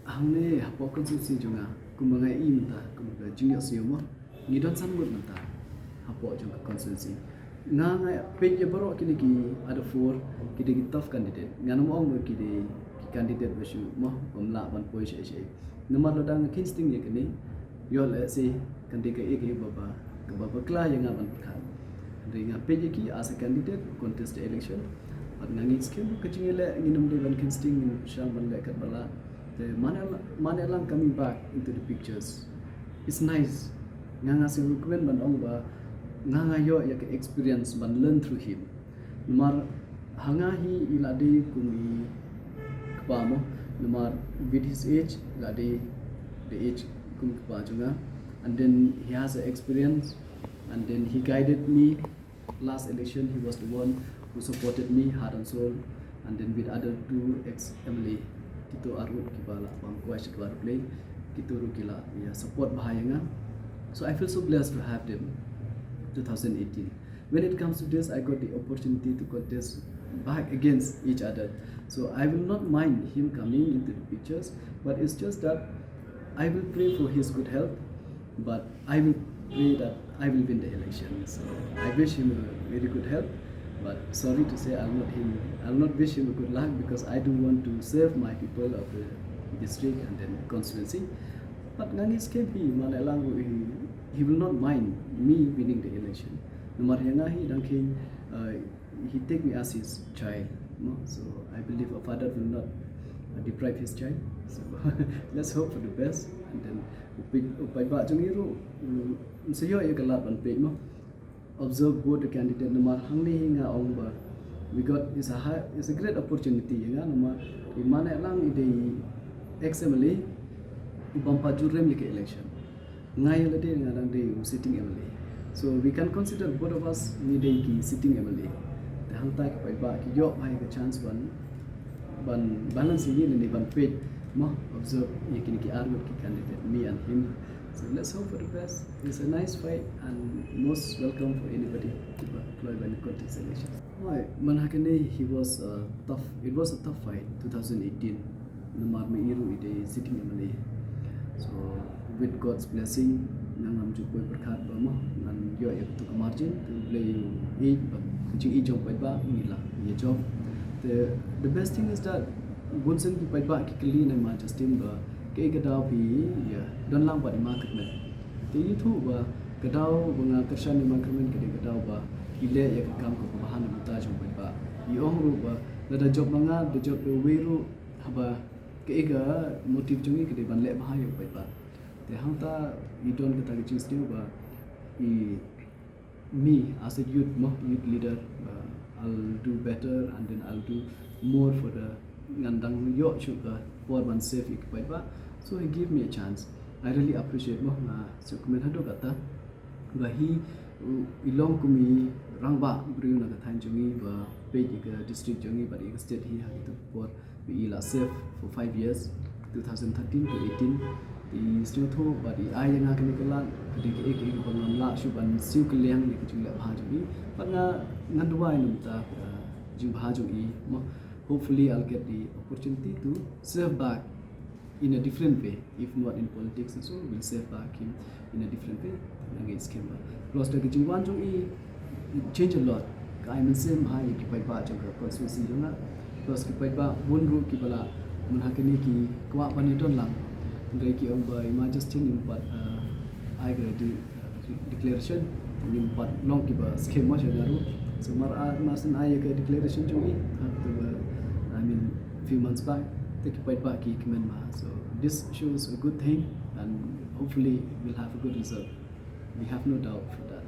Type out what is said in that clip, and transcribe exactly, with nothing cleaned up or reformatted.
Hangne hapoh constituency jong nga, kumba nga i mynta, kumba ka jingïoh siew mo, ngi don san ngut mynta hapoh jong ka constituency. Nga nga peit ya baroh kini ki other four, ki dei ki tough candidate. Nga nam ong ba ki dei ki candidate ba shu mo, bym lah ban poi sha sha. Namar lada nga kynsteng ya kini, ïoh leh si kan dei ka ek ba ba, ka ba bakla ya nga ban pyrkhat. Hynrei nga peit ya ki as a candidate contest the election. Bad nga ngi skhem ka jingïaleh ngin ym dei ban kynsteng, ngin sdang ban leh kat ba lah. Te mane, mane lang coming back into the pictures. It's nice. Nga nga shu recommend ban ong ba nga nga ïoh ya ka experience ban learn through him. Namar ha nga hi i la dei kum i kpa mo. Namar with his age, i la dei the age kum kpa jong nga. And then he has a experience. And then he guided me. Last election, he was the one who supported me heart and soul. And then with other two ex M L A, kito arngut ki ba la bang kwai sha dwar Blei, kito ruh ki la, ya, support bha ya nga. So I feel so blessed to have them. Two thousand eighteen. When it comes to this, I got the opportunity to contest back against each other. So I will not mind him coming into the pictures, but it's just that I will pray for his good health, but I will pray that I will win the election. So I wish him a very good health, but sorry to say, I'll not him, I'll not wish him a good luck because I do want to serve my people of the district and then constituency. But nga ngi skhem hi, mane lang he, he will not mind me winning the election. Namar ya nga hi dang khein, uh, he take me as his child, no? So I believe a father will not, uh, deprive his child. So let's hope for the best. And then u paid, u paidbah jong i ruh, mm, sa ïoh ya ka lad ban peit mo. Observe both the candidate, namar hangne hi nga ong ba we got, is a high, is a great opportunity ya nga, namar i mane lang i dei ex M L A, i bam pa jurem ya ka election. Nga ïa lade nga dang dei u sitting M L A. So we can consider both of us ngi dei ki sitting M L A. Te hangta ki paidbah ki ïoh bha ka chance ban, ban balance ini lane ban peit mo, observe ya kini ki arngut ki candidate, me and him. So let's hope for the best. It's a nice fight and most welcome for anybody to ba kloi ban contest election. Why? Man hakane, he was a tough, it was a tough fight, two thousand eighteen. Namar me i ruh i dei sitting M L A. So with God's blessing, nang ngam ju poi pyrkhat ba mo, ngan ïoh ya tu ka margin, tu Blei u i ba, ka jingïohi jong paidbah ngi la ïa jop. The, the best thing is that bun sien ki paidbah ki kylli na i ma Justin ba kaei ka daw phi ïa don lang bad i ma Kyrmen. Te i tip ba ka daw ba nga kyrshan i ma Kyrmen ka dei ka daw ba i leh ïa ka kam ka ba bha na bynta jong paidbah. I ong ruh ba lada jop ma nga, da jop da uwei ruh, haba kaei ka motive jong i ka dei ban leh bha ïa u paidbah. Te hangta i don kata ka jingsngew ba i, me as a youth mo, youth leader, uh, I'll do better and then I'll do more for the, ngan dang ïoh shuh ka por ban serve ïa ki paidbah. So he give me a chance. I really appreciate mo, nga sngewkmen haduh katta. Ba hi, u, i long kum i rangbah briew na ka thaiñ jong i, ba peit ïa ka district jong i bad ïa ka state hi ha kitu ki por. Ba i la serve for five years, two thousand thirteen to eighteen. I sngewthuh bad i ai ïa nga kane ka lad, ka dei kaei kaei kaba ngam lah shuh ban siew kylliang ïa ka jingleh bha jong i. Bad nga, ngan duwai na bynta ka jingbha jong i mo. Hopefully I'll get the opportunity to serve back in a different way. If not in politics also, we'll serve back him in a different way. Nga ngi skhem ba. Plus da ka jingwan jong i, it change a lot. Ka ai mynsiem ha ïa ki paidbah jong ka constituency jong nga. Plus ki paidbah bun ruh kiba la, man hakane ki kwah ban ïa don lang. Hynrei ki ong ba i ma Justin i ym pat, uh, ai ka di, uh, declaration. Ngim pat long kiba skhem mo sha nga ruh. So mar a, mar sien ai ïa ka declaration jong i, ha katu ba, I mean, few months back, te ki paidbah ki kmen bha. So this shows a good thing and hopefully we'll have a good result. We have no doubt for that.